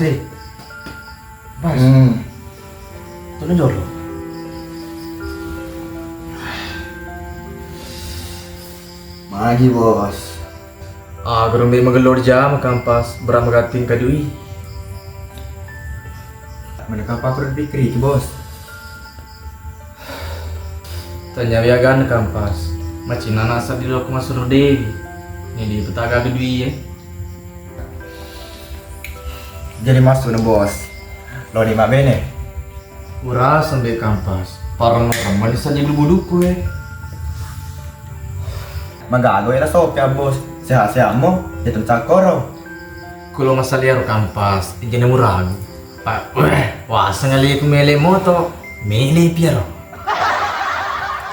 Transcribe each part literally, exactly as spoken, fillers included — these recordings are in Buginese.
Eh, Bos. Hmm. Tolong jolo. Magi, Bos. Ah, gerung de magello jama Kampas, berat magating kadui. Mana kapang aku pikir iki, Bos. Tanya wiagan Kampas. Macina nasa di loko masuro dewi. Ini di petaga kedui ya. Jadi masuk nih, Bos. Lo di mabene? Uraseng be Kampas, parang ramani saja bulu-buluku e. Magago ero Sofia, Bos. Sehat-sehatmu, itu cakoro. Kulo masalah ero Kampas, ijene muragu. Pak, weh, waseng ali ku mele moto, mele piaro.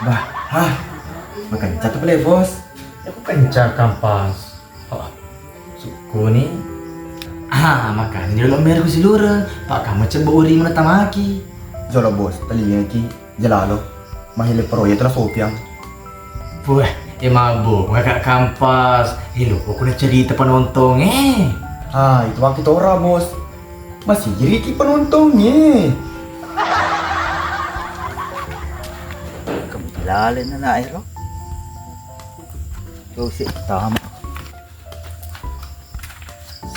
Bah, hah? Makan catu pele, Bos. Aku kenca Kampas. Oh, sukuni. Ah, makanya jolo mere ku silureng. Pak kamu cebbo uri mana tamaki. Jolo, Bos, telinga ki jelalo. Mahile proyek telah sopiang. Wah, e mabuk kakak Kampas. Ilo, aku na cerita penonton eh. Ah, itu waktu tora, Bos. Masih jadi ki penonton eh. Kamu lalen anak ero. Tuh si tama.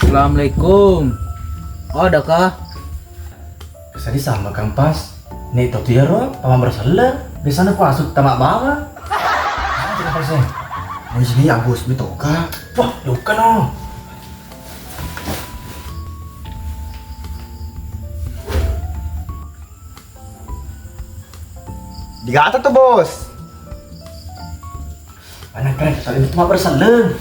Assalamualaikum. Ada kah? Kesadi sama Kampas. Nek tau tu yaro, pama bersella. Biasanya ku asuk tamak bawa. Apa sih? Mau sini ya, Bos, betul kah? Wah, luka no. Digata tuh, Bos. Mana keren, tadi itu mah berselleng.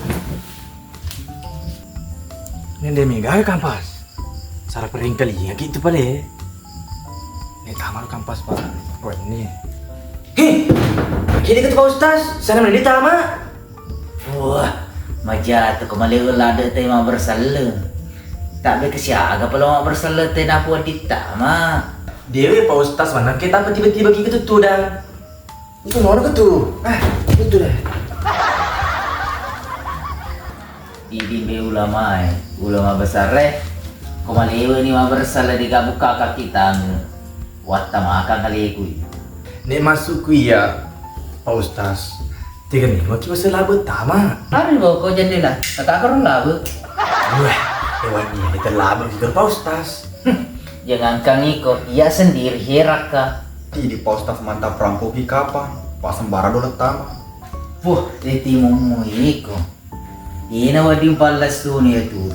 Ini dia mega ya Kampas. Sarap ring kali ya gitu pale. Ini tamat Kampas, Pak. Oh, ini. Hei, kini ke Pak Ustaz, sana mana dia tamat? Wah, majatu ko malewe lade te ma berselleng. Tak be kesiaga pelo ma berselleng te napu dittama. Dewe Pak Ustaz mana kita apa tiba-tiba ki ketutudan. Itu mau ketu. Ah, itu deh. Idi be ulama e, ulama besar e. Ko malewe ni ma berselleng di gabu kakak kita. Watta makan kali kui. Nek masuk ku iya, Pak Ustaz. Tiga minggu ki masa labe tama. Hari lo kau jendela, kata aku orang labe. Wah, hewan ini terlabe juga Pak Ustaz. Jangankan iko, ia sendiri herakka. Ti di Pak Ustaz mantap rangko ki kapang, Pak sembara dole tama. Wah, tetimu iko. Ina wedding pallessuni iyatu.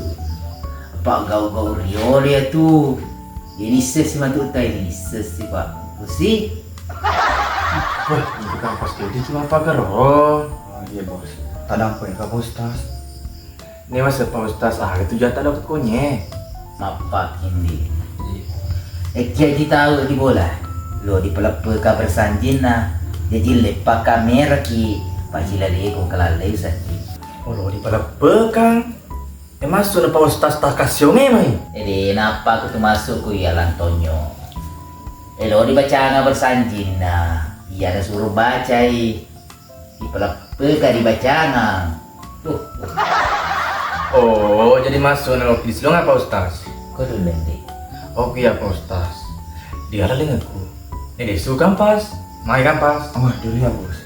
Paggau-gau riolo iyatu. Inissessi matu tai, inissessi, Pak. Pusi. Wah, itu kan pas jadi cuma pagar, oh. Oh, iya, Bos. Tadang poe ka, Bos, tas. Ini masa Pak Ustaz, ah, itu jatah dapat konye. Mappa indi. Iya. Ekki aji tau di bola. Lo di peleppeka bersanjinna. Jaji leppa kamera ki. Pajilaleko kalalle usakki. Olo dipaleppekang. E, massu na Pak Ustaz takkassiong e mai. Ede, nappa aku tu masuk ku iya Lantonyo. Elo dibacanga bersanjinna. Iya ada suruh bacai. Dipaleppeka dibacanga. Uh, uh. Oh, jadi masuk na office lo nggak Pak Ustaz? Kau dulu nanti. Oke ya Pak Ustaz. Dia ada denganku. Ini su kampas. Mai kampas. Oh, dulu ya, Bos.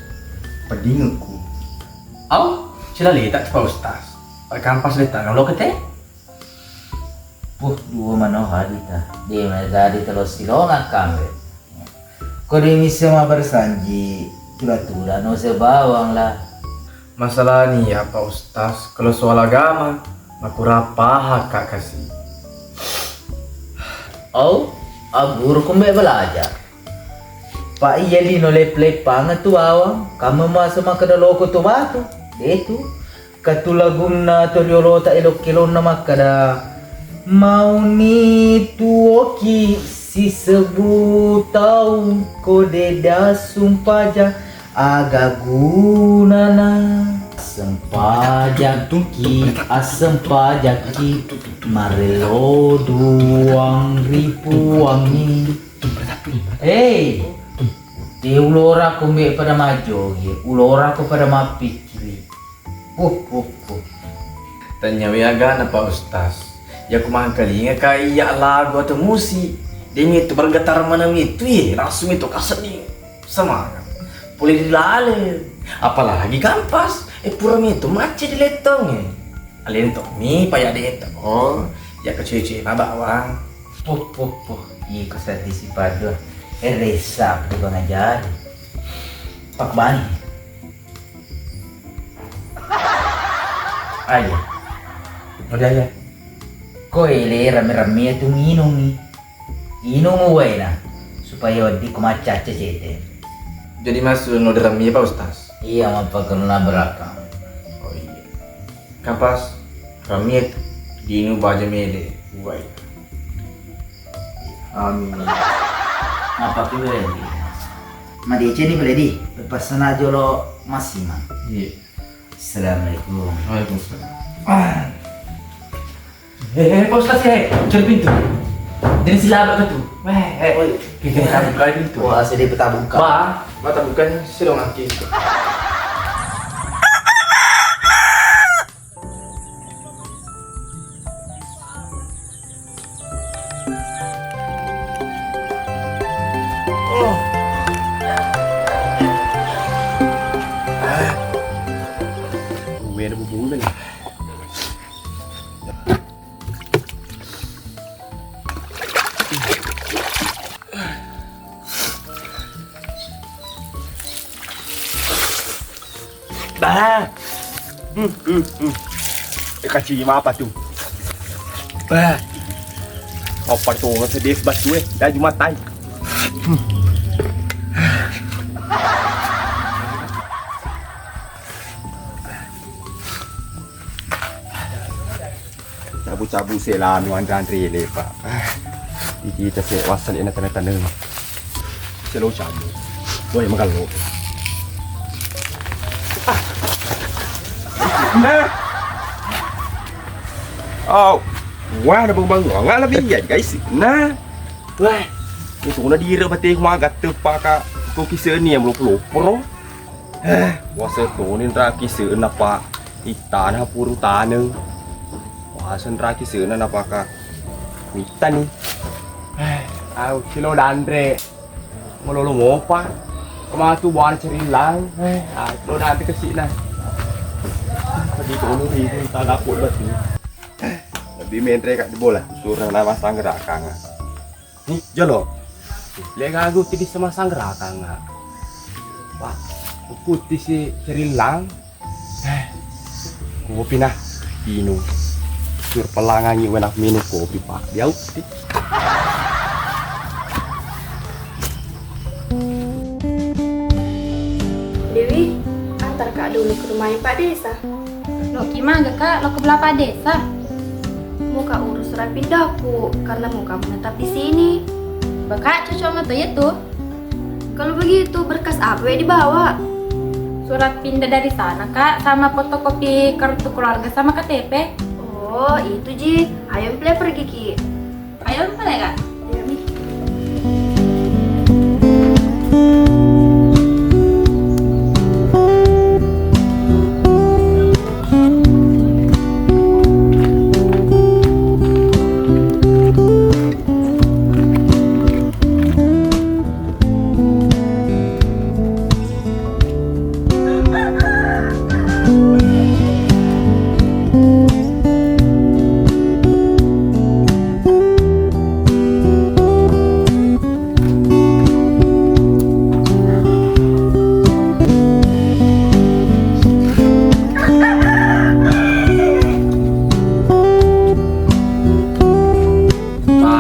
Pedingku. Au, sila lihat Pak Ustaz. Pak kampas lihat lo kete? Puh, dua mano hadita. De mega di terus silonga kambe. Ko de misse ma bersanji, tula-tula no se bawang lah. Masalah ni ya Pak Ustaz, kalau soal agama, makurang paham kak kasi. Au, aguru kumbe belajar. Pak iya lino lep-lepang tu bawang, kamu masa makkeda loko tu batu. Detu. Katulagunna to riolota elok-kelonna makkeda, mauni tuoki sisebu taung ko deda sumpaja aga gunana. Sempajaki, assempajaki, marelo duang ripuangi. Hei, te ulora ko mbe pada majoge, ulora ko pada mappikiri. Huh, huh, huh. Tanya we agana Pak Ustaz. Iya ku mangkalinga ka iya lagu atau musik, de' mi tu bergetar mana mi tu, iye, langsung mi tu kasedding semangat. Pole ri laleng, apalagi Kampas, eh, pura mi tu macca di lettongnge. Alena to mi paya de' to. Oh, iya ka cuy-cuy ma bawang. Puh, puh, puh. Iko seddi si padua. Eh, resa aku bangajari. Pak Bani. Ayo. Udah ya. Ko ele rame-rame tu nginungi. Inung uwaina supaya weddikko maccacca cete. Jadi maksud no rame, Pak Ustaz? Iya, mappakenna berakang. Oh iya. Kampas, rame tu. Dinu baja mele. Uwai. Amin. Apa ki beli? Madeceng ni beli di. Passana jolo massima. Iya. Assalamualaikum. Waalaikumsalam. Ah. Eh, eh, Pak Ustaz, eh, cari pintu. Jadi silaba ke tu. Weh, eh. Oh, iya. Kita buka pintu. Wah, sedih peta buka. Ba, mata bukan sedang nanti. Oh. Ah. Gue ada bubung nih. Bah. Hmm, hmm, hmm. Eh, kacima apa tu? Bah. Apa tu ngesedih batu eh. Dah Jumat tai. Hmm. Cabu-cabu se lanu anre-anre le, Pak. Ah, ikita se wassale na tane-tane. Se lo cabu. Boy magallo. Ah. Nah. Oh, wah, ada bang-bang. Nggak lebih ya, guys. Nah. Wah, itu na dire bate ku magatte paka ko kiseni ya, melopo-lopo ro. Eh, wase toni nraki se'na pa ittana puru taneng. Wase nraki se'na napaka mittani. Eh, au silo danre. Melolo mopa. Kematu buana cerillang. Eh, au silo danre kesi'na. Tadi kono ri tagapuk batu. Lebih menre kak di bola. Surang nama sanggerakang. Nih, jolo. Le gagu tidi semasang gerakang. Wah, ukuti si cerillang. Eh, kopi nah, inung. Sur pelangangi wenak minum kopi, Pak. Diau ti. Dewi, antar Kak dulu ke rumahnya Pak Desa. Loki maga, Kak? Lo ke Belapa Desa? Muka urus surat pindaku, karena muka menetap di sini. Baka cocok na to ya tu? Kalau begitu, berkas apa yang dibawa? Surat pindah dari sana, Kak, sama fotokopi kartu keluarga sama K T P. Oh, itu ji. Ayo, Mple, pergi ki. Ayo, Mple, Kak.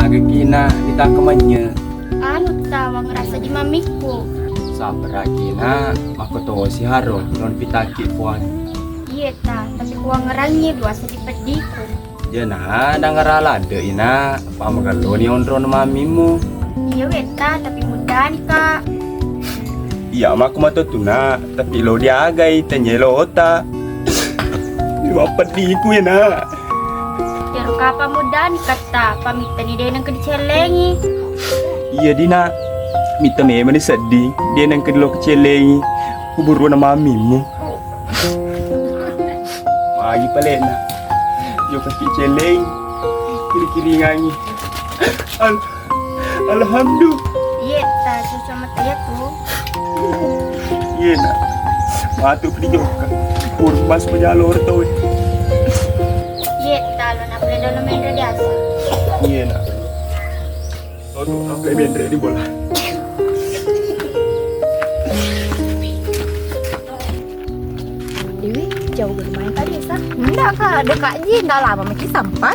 Magaki na ditangkemennye. Anu ta, wangerasa di mamikku. Sabaraki na, makkotosi haro non pitaki puang. Iye ta, tapi kuwangerangngi dua seddi peddiku. Dia na dangara ladde ina, pamagalloni onro mamimmu. Iya wetta, tapi muddani ka. Iya makku matotu na, tapi lo diagai tenyelo ota. Dua peddiku ya na. Iyaro kapa muddani katta, pamittani de nengka dicellengi. Iya dina, mitta memang ni seddi, de nengka dilo kecellengi. Kuburuna mamimmu. Magi palena. Yo kaki cellengi. Kiri-kiringangi. Al-, Alhamdulillah. Iye, ta susah mata ya tu. Iye, nak. Matu pedi jokka. Urus mas pejalo orto. Iye, ta lo nak peda lo main biasa. Iye, nak. Lo tu nak peda main di bola. Dewi, jauh bermain tadi, Sa? Enggak, Kak. Dekat ji, enggak lama mesti sampai.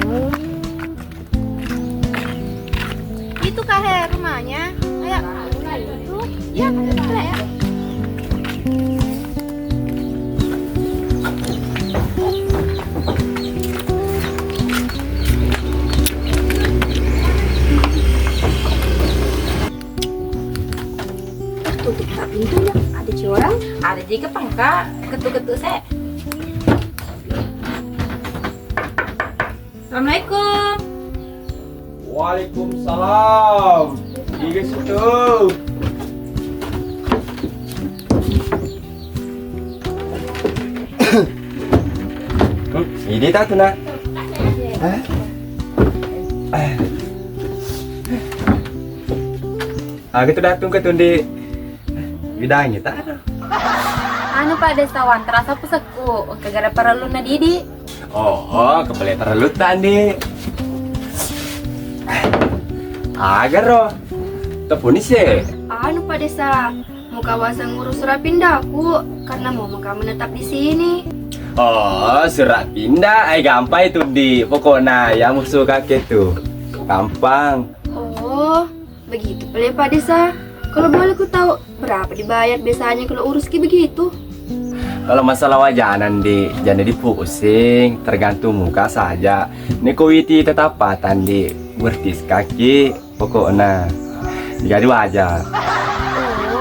Oh. Itu Kak Her rumahnya. Ayo. Itu. Ya, itu ya. Tutup tak pintunya. Ada orang, ada juga pangka, ketuk-ketuk saya. Assalamualaikum. Waalaikumsalam. Iga situ. Hmm, ini tak tu, nak? Hah? Aga tu datung ke tundi bidangi tak? Anu, Pak Desa, wan terasa pusekku, kegara parellu na Didi. Oh, oh, kepala parellu tandi. Agaro. Tepuni sih. Anu, Pak Desa, muka wasa ngurus surat pindaku karena mau muka menetap di sini. Oh, surat pindah, ai gampang itu, Di. Pokoknya ya musuh kakek tuh. Gampang. Oh, begitu pale Pak Desa. Kalau boleh ku tahu, berapa dibayar biasanya kalau urus ki begitu? Kalau masalah wajanan, Di, jangan dipusing, tergantung muka saja. Neko witi tetapatan, Di, bertis kaki, pokoknya. Jadi wajar.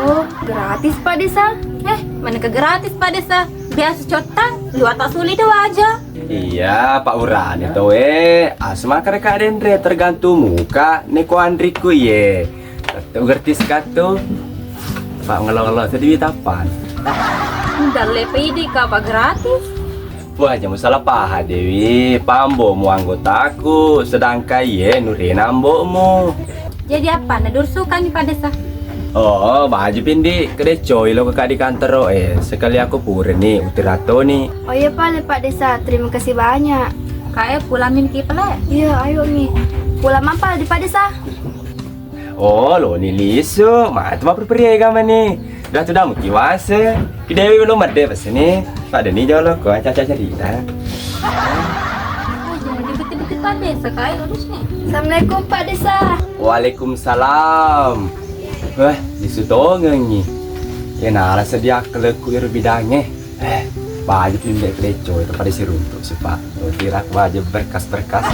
Oh, gratis Pak Desa. Eh, mana ke gratis Pak Desa? Biasa cotta, liwat tak sulit wajar. Iya, Pak Urane to, eh. Asma kare ka denre tergantung muka, neko anriku, ye. Tetep gratis katu. Pak ngelo-ngelo sedih tapan. Dalle pidi ka apa gratis? Wah, jangan salah paham, Dewi. Pambomu anggotaku, sedangkan ye nurena ambomu. Jadi apa? Nah, dursukan ni Pak Desa. Oh, baju pindi, kedecoi lo ke di kantor, eh. Sekali aku pura ni, utirato ni. Oh iya, pale Pak Desa. Terima kasih banyak. Kae pulang min ki pale. Iya, ayo mi. Pulang mampal di Pak Desa. Oh, lo ni lisu, matu mapperperiai gamani. Dah tu dah muti wase. Ki Dewi belum ada pas ni. Pada ni jolo ko caca cerita. Jadi betul-betul Pak Desa kae lurus ni. Assalamualaikum Pak Desa. Waalaikumsalam. Wah, lisu tongengi. Kenala sedia keleku iru bidange. Eh, baju pindah kelecoi itu pada siruntuk sih, Pak. Lo kira aku aja berkas-berkas.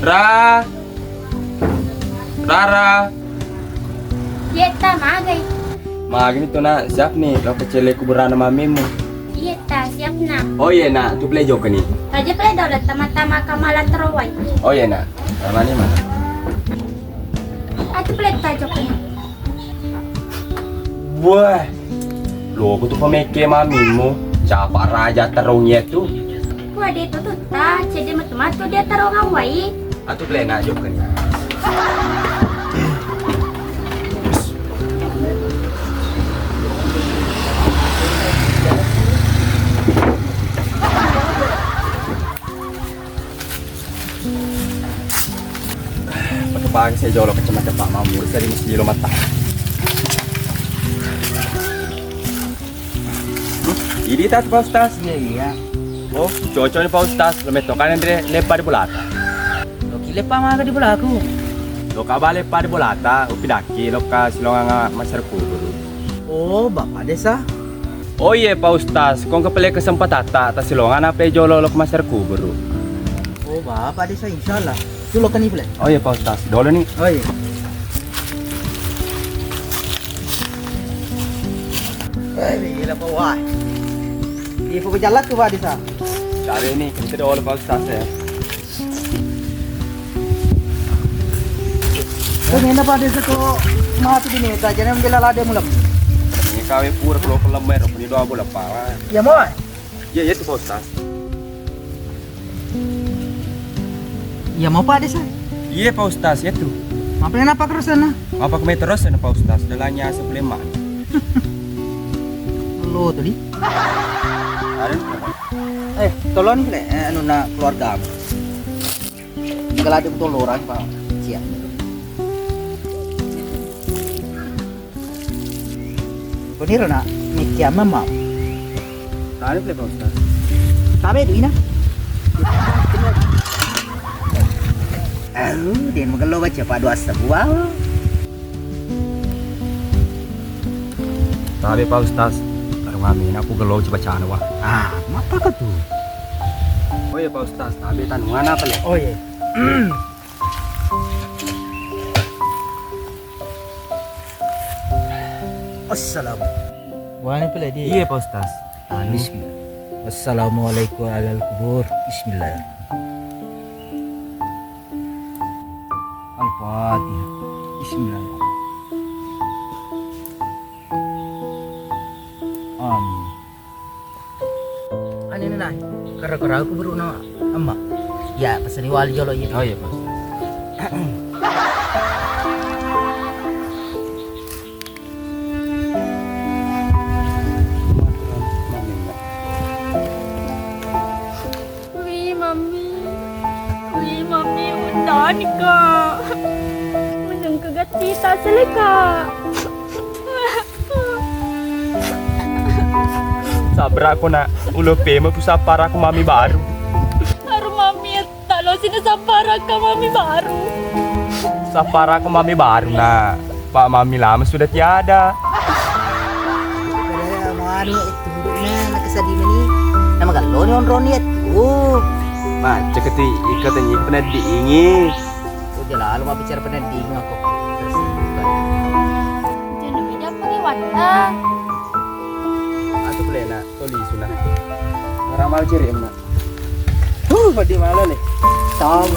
Ra. Rara. Iye ta, magai. Magani tu, Nak, siap ni, lo pecele kuburan mamimu. Iye ta, siap, Nak. Oh iye, Nak, tu pale jokka ni. Taja pale dolo tama-tama kamala terowai. Oh iye, Nak. Tamani mana? Atu pale ta jokka ni. Wah, lo ko tu pemeke mamimu, capa raja terong iye tu. Wah, de tu tu ta, cede matu-matu dia terong awai. Atu plena jokka ni. Pakai bangsa jolo kacamata Pak Mamur, saya di masjid lo mata. Idi tas, Pak Ustaz? Iya, iya. Oh, cocok nih, Pak Ustaz. Lo metto kan, Andre, lepa di bolata. Lo ki lepa maga di bolaku? Lo ka bale pa di bolata, upi daki, lo ka silongang masyarakat kubur. Oh, Bapak Desa? Oh iye, Pak Ustaz. Kong kepele kesempatan ta, ta silongang apa jolo lo ke masyarakat kubur. Oh, Bapak Desa, insya Allah. Tulo kani pale. Oh iye, Pak Ustaz. Dolo ni. Oh iye. Gila, Pak, wah. Iya, Pak, jalan tuh, Pak, di sana. Kali ini kita doang, Pak Ustaz, ya. Kan enak, Pak, desa kok mati di meta, jadi menggila lade mulam. Ini kawin pura kalau kelem, ya, ini doang boleh, Pak. Ya, mau? Iya, iya tuh, Pak Ustaz. Iya, mau, Pak, desa? Iya, Pak Ustaz, ya tuh. Apa yang apa terus sana? Apa kemai terus sana, Pak Ustaz? Dalanya sebelum mana? Lo tadi. Ada nih. Eh, tolong nih, Le, eh, anu, nak keluarga. Kalau ada betul orang, Pak. Siap. Koniro, nak, mikki amma mau. Tabe pale, Pak Ustaz. Tabe duina. Au, den magello baca Pak, dua sebuah. Tabe, Pak Ustaz. Karo mami, aku gello baca-bacana, wah. Ah, mapa ka tu? Oh iya, Pak Ustaz, tabe tanuana apa, Le? Oh iya. Assalamu. Wani pale di. Iya, Pak Ustaz. Anu. Bismillah. Assalamualaikum alal kubur. Bismillah. Al-Fatihah. Bismillah. Amin. Anu, nah, kara-kara aku baru na amma. Ya, pesan wali jolo, iya. Oh iya, Pak Ustaz. Wih, Mami. Wih, Mami, udanika. Menengke gatti tak seleka. Sabarako, Nak, ulo pema ku saparako mami baru. Aru mami, tak lo sini saparaka mami baru. Saparako mami baru, Nak. Pak, mami lama sudah tiada. Manu itu duduknya nak kesadina ni. Nama gallo ni onroni itu. Macet keti ikatan ni pernah diingi. Udah lalu mau bicara pernah diingi aku. Terus. Jenuh dia pergi wadah. Aku boleh, Nak. Toli suna. Ramal ciri, Nak. Huh, padi malah nih. Tahu,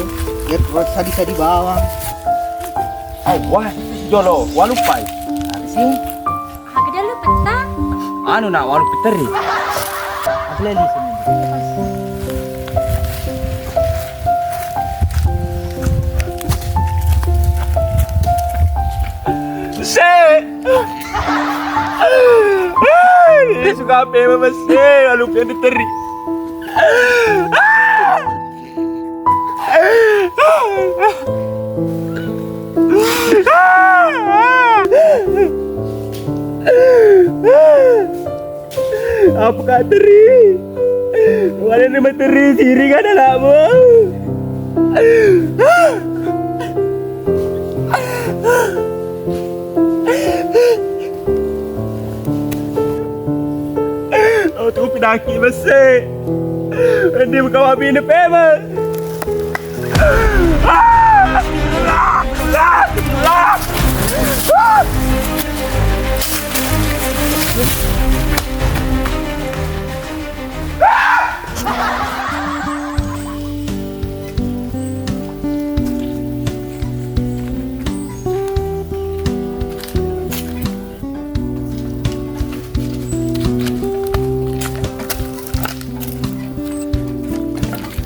ya, buat sadi-sadi bawang. Ai, wah, jolo, walupai. Apa sih? Aga dalu petta? Anu, Nak, walu peteri. Aku lagi sini. Se. Suka apa ya, Mas? Eh, lalu pengen teri. Apa kak teri? Wala ni materi siri kan anakmu. Oh, tu pinaki mese. Ini bukan wabi ini pema.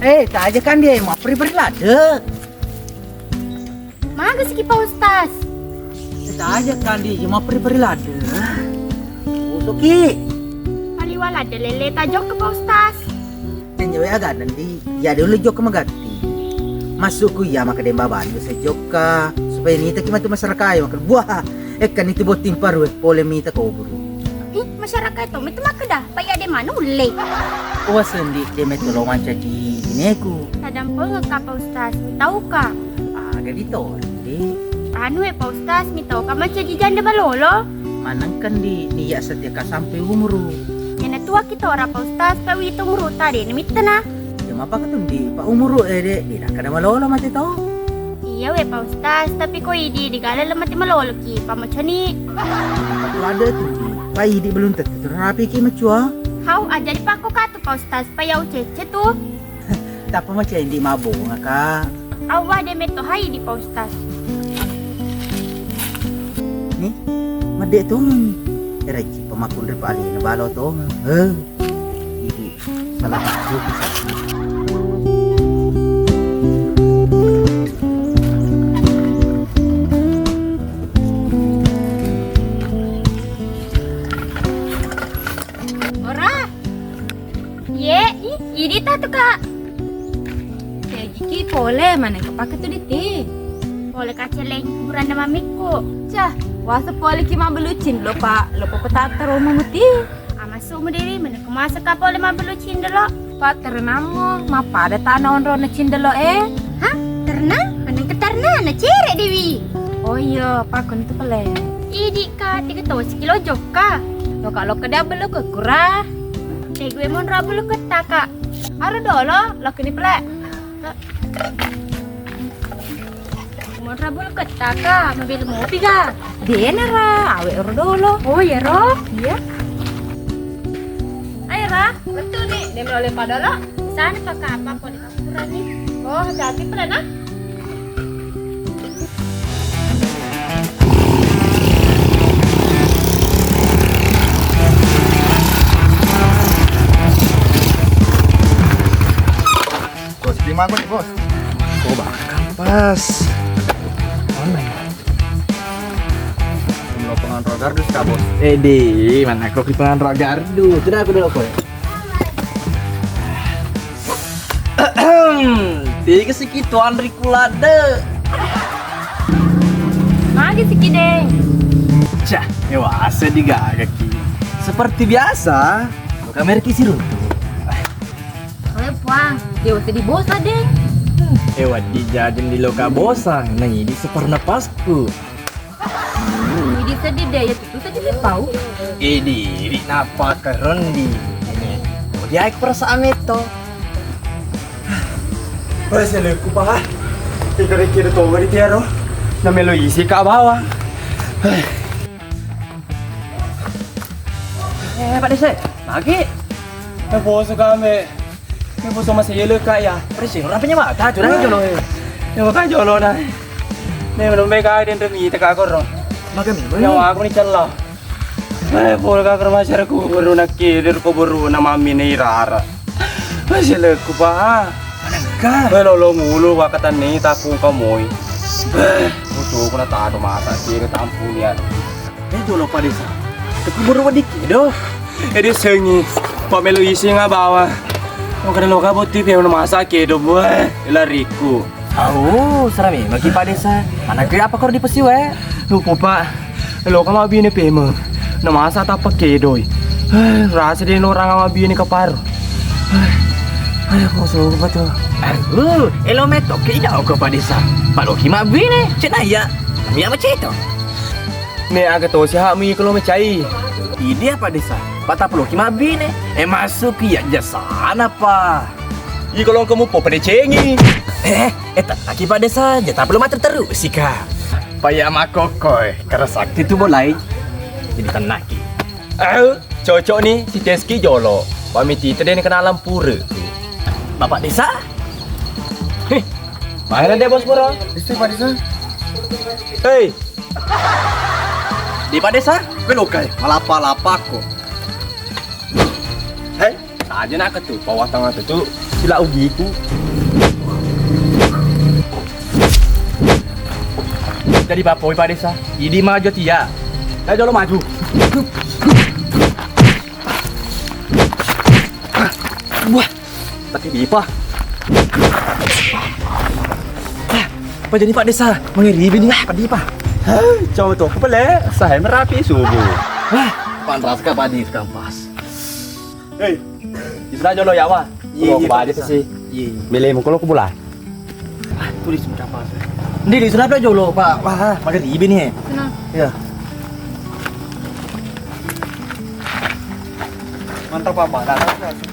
Eh, taja kan dia mau periberi lade. Maga siki Pak Ustaz? Taja kandi, cuma peri-peri lade. Usuki. Paliwa lade lele tajok ke Pak Ustaz. Dan jawa aga nanti, ya dulu jok ke magatti. Masukku iya maka demba bani saya jokka supaya nita ki matu masyarakat ya maka buah. Eh kan itu botting paru eh pole mita kau buru. Ih, masyarakat itu mita maka dah. Paya de manu ulle. Uwa sendi de metto lo mancaji ineku. Tadampengekka Pak Ustaz, mitauka. Aga ditolong de. Anu e Pak Ustaz, mitauka mancaji janda malolo. Manengkan di niya setia ka sampai umuru. Yana tua kita ora Pak Ustaz, pa wita umuru ta de namittena. Ya mapa ketundi, pa umuru e de, de nakkada malolo mate to. Iya we Pak Ustaz, tapi ko idi digala le mate malolo ki, pa macani. Apa tu ada tu di. Pa idi belum tentu tu rapi ki macua. Hau, aja dipakko katu Pak Ustaz, pa yau cece tu. Tappa macai ndi mabonga ka. Awwa de metto hai di Pak Ustaz. Ni, made tong. Era ji pamakunre pa alina balo tong. Heh. Idi salah satu. Ora. Ye, i-, idi tatu, Kak. Tegi ki pole, mana kepake tu diti? Pole ka celeng kuburanna mamikku. Cah, wasa pole ki mabbelu cindelo, Pak. Lo pepetata romo muti. Amasu mu dewi, mana kemasa ka pole mabbelu cindelo? Pak, terenammu, mappada tana onrona cindelo e. Hah? Terna? Maneng ke terna, na cere dewi. Oh iya, Pak, kuntu pele. Idi ka, tiga to sekilo jokka. Lo ka lo keda belu ke kura. Tegue monro bulu ketta, Kak. Aro dolo, lokini pele. Monro bulu ketta, Kak. Mobil mopi, Kak. Dena ra, awe oro dolo. Oh, iya ro. Iya. Ayo ra, betul nih. Dia meloleh pada lo. Sana pakai apa kok di kampung nih? Oh, hati-hati pele nah. Bos, lima gue nih, Bos. Oh, bakal pas. Mana ya? Mau pengantar gardu, Kak, Bos. Eh, di mana kok pengantar gardu? Tidak, aku dulu, Bos. Tiga siki tuan rikulade. Magi siki, Deng? Cah, dewasa digagaki. Seperti biasa, lo kamerki siruntu. Oe, Puang, dewasa dibosa, Deng. Ewa, di jajeng di loka bosa, nah ini super napasku. Idi seddi de, iya tutu seddi de pau. Idi, idi napa kerendi. Ini, oh, dia perasaan itu. Wes, leku, Pak. Kira-kira to gari tiaro. Na melo isi ka bawang. Eh, Pak Desa, lagi. Eh, bosu kami. Ini bosu masih yellow, Kak, ya. Perisi, ora punya mata, curang jolo. Ya, makanya jolo, nah. Nih, belum baik aja, dan demi teka koro. Makan mie, ya, aku nih celah. Eh, pol ka rumah syaraku, baru nak kider ko baru na mami nih rara. Masih leku, Pak. Manengka? Eh, lolo mulu, wakatan nih, takung kamoi. Eh, musuh, kuna tado mata, kira tampun ya. Eh, jolo Pak Desa. Tapi baru wadiki do. Ede sengi, Pak melo isi nga bawa. Makanya lo ka boti pe masa kedo, buah, lariku. Au, serame maki Pak Desa. Mana ke apa kor di pesi wae? Lupa, Pak. Lo ka mabine peme. Na masa tapa kedoi. Eh, rasa de no orang mabine kapar. Eh, ayo, kau suruh apa tuh? Aduh, elo metok ke ida ko Pak Desa. Pak lo ki mabine, cina ya. Kami apa ceto? Ne aga tosi ha'mu iko lo macai. Idi apa Desa? Pataploki mabbine. Eh, masuk iya jasana pa. Iko lo kamu po pedecengi. Eh, eh, tenaki Pak Desa, jata perlu mater terus sika. Paya makoko, eh, kerasakti tu bolai. Jadi tenaki. Eh, cocok nih si Teski jolo. Pamit itu deh kenalan pura. Bapak Desa? Heh, mana dia bos pura? Istri Pak Desa. Hei, di Pak Desa, belokai, malapa-lapako. Hei, saja nak tu, pawatang tu tu, sila ugiku. Jadi bapoi Pak Desa, idi maju tia. Saya jolo maju. Wah, tapi dipa. Ah, apa jadi Pak Desa? Mengiribi nih, ah, apa dipa? Hah, coba tuh, aku pele, saya merapi subuh. Wah, pantas ka Pak Desa kampas. Hei, di sana jolo ya, Wak? Iya, iya, Pak Desa. Sih. Iya, iya. Milih mukul aku bola. Ah, tulis minta apa? Ndi, di sana apa jolo, Pak? Wah, makan ibi nih. Senang. Iya. Mantap, Pak. Nah, nah, nah.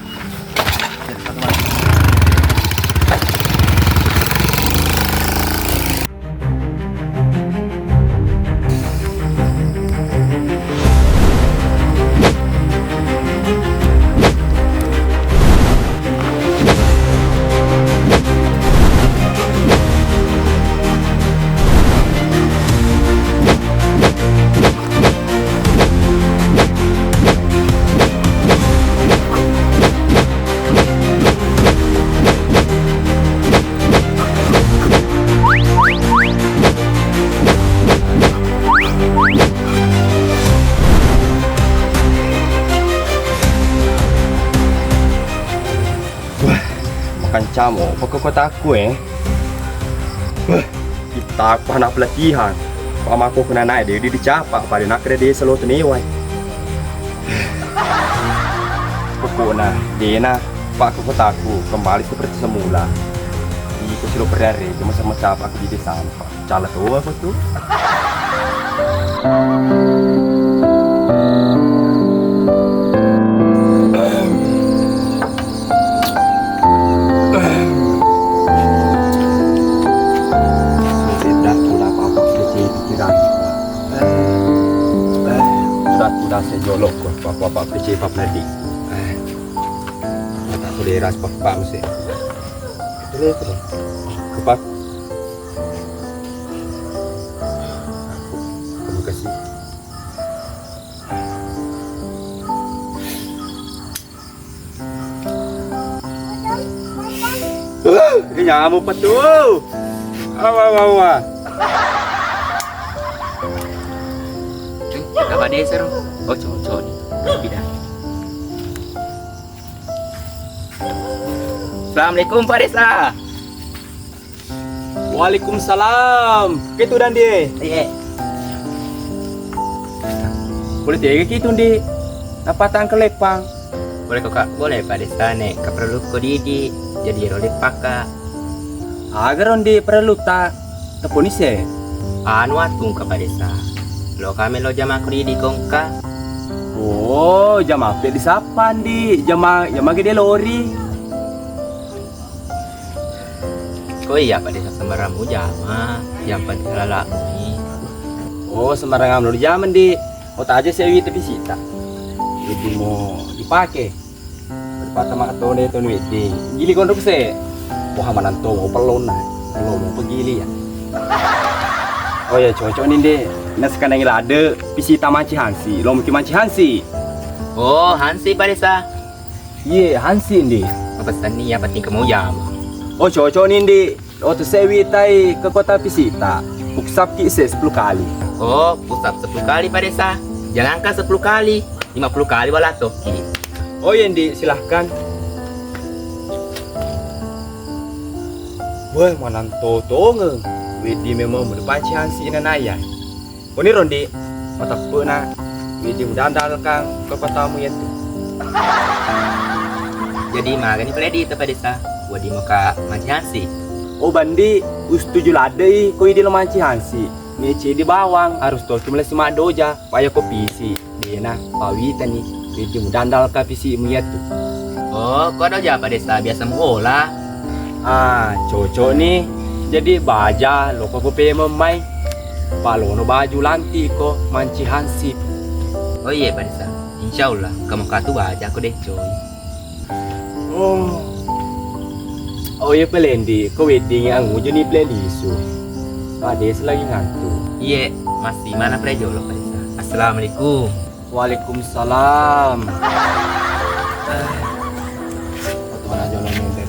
Amo, pokok kotaku, eh. Beh, kita apa anak pelatihan. Pamako kena naik, dia dicapa, pada nak kena desa lo tenewai. Pokokna, dena, pak ke kotaku, kembali seperti semula. Iko silo perare, cuma sama siapa aku di desa. Cala tua apa tu? Sudah, sudah, apa-apa, pikiran. Sudah, sudah, sejolok, apa-apa, pikiran, apa-apa, di. Eh, tak boleh ras, apa-apa, mesti. Terus, terus. Apa? Terima kasih. Ini nyamuk apa tuh? Awa, awa, awa. Apa desa ro? Oh, cocok nih. Pindah. Assalamualaikum, Pak Desa. Waalaikumsalam. Ke tu dan die. Iya. Boleh tiga ki tu, Ndi. Apa tangkel lepang? Boleh kok, Kak. Boleh, Pak Desa, nek keperlu ko didi. Jadi ro lepaka. Agar ondi perlu tak tepuni se. Anu atung, Kak, Pak Desa. Lo kami lo jama ko didi kongka. Oh, jama apa di sapa, Ndi? Jama, jama gede lori. Ko iya, Pak Desa, sembarang mujama, yang penting halala muni. Oh, sembarang anu dijama, Ndi. Mau taja sewi tapi sita. Jadi mau dipakai. Dipata mak tone tone wedding. Gili kondok se. Wah, mananto mau pelona. Pelona mau pegili ya. Oh ya, cocok nih, Ndi. Nah, sekarang lade pisita manci hansi. Lo mungkin manci hansi. Oh, hansi, Pak Desa. Iye, hansi, Ndi. Mapesanni ya, penting kamu jam. Oh, cocok nih, Ndi. Oto sewi tai ke kota pisita. Puksap ki se sepuluh kali. Oh, puksap sepuluh kali, Pak Desa. Jangankan sepuluh kali, lima puluh kali wala toki. Oh, iya, Ndi, silahkan. Wah, mananto tongeng. Wedi memang merupakan hansi inanaya. Koni rondi, mateppe'na, wedi mudandalkang kepatamu yatu. Jadi magani pale di tepa desa, wedi moka manci hansi. Oh, bandi, ustuju ladde'i ko idi lo manci hansi. Mecedi bawang, harus toki melessi maddoja, paya ko pisi. Dena, pawitani, wedi mudandalka pisimu yatu. Oh, ko doja pa desa biasa muola. Ah, cocok ni. Jadi baja loko ko pemeng mai. Palono baju lanti ko manci hansip. Oh iye, Pak Desa. Insya Allah, kamu katu baja ko deh, coy. Oh. Oh iye, pelendi, ko wedding anguju ni pele lisu. Pak Desa lagi ngantuk. Iye, masih mana pele jolo, Pak Desa. Assalamualaikum. Waalaikumsalam. Atau mana jolo ni?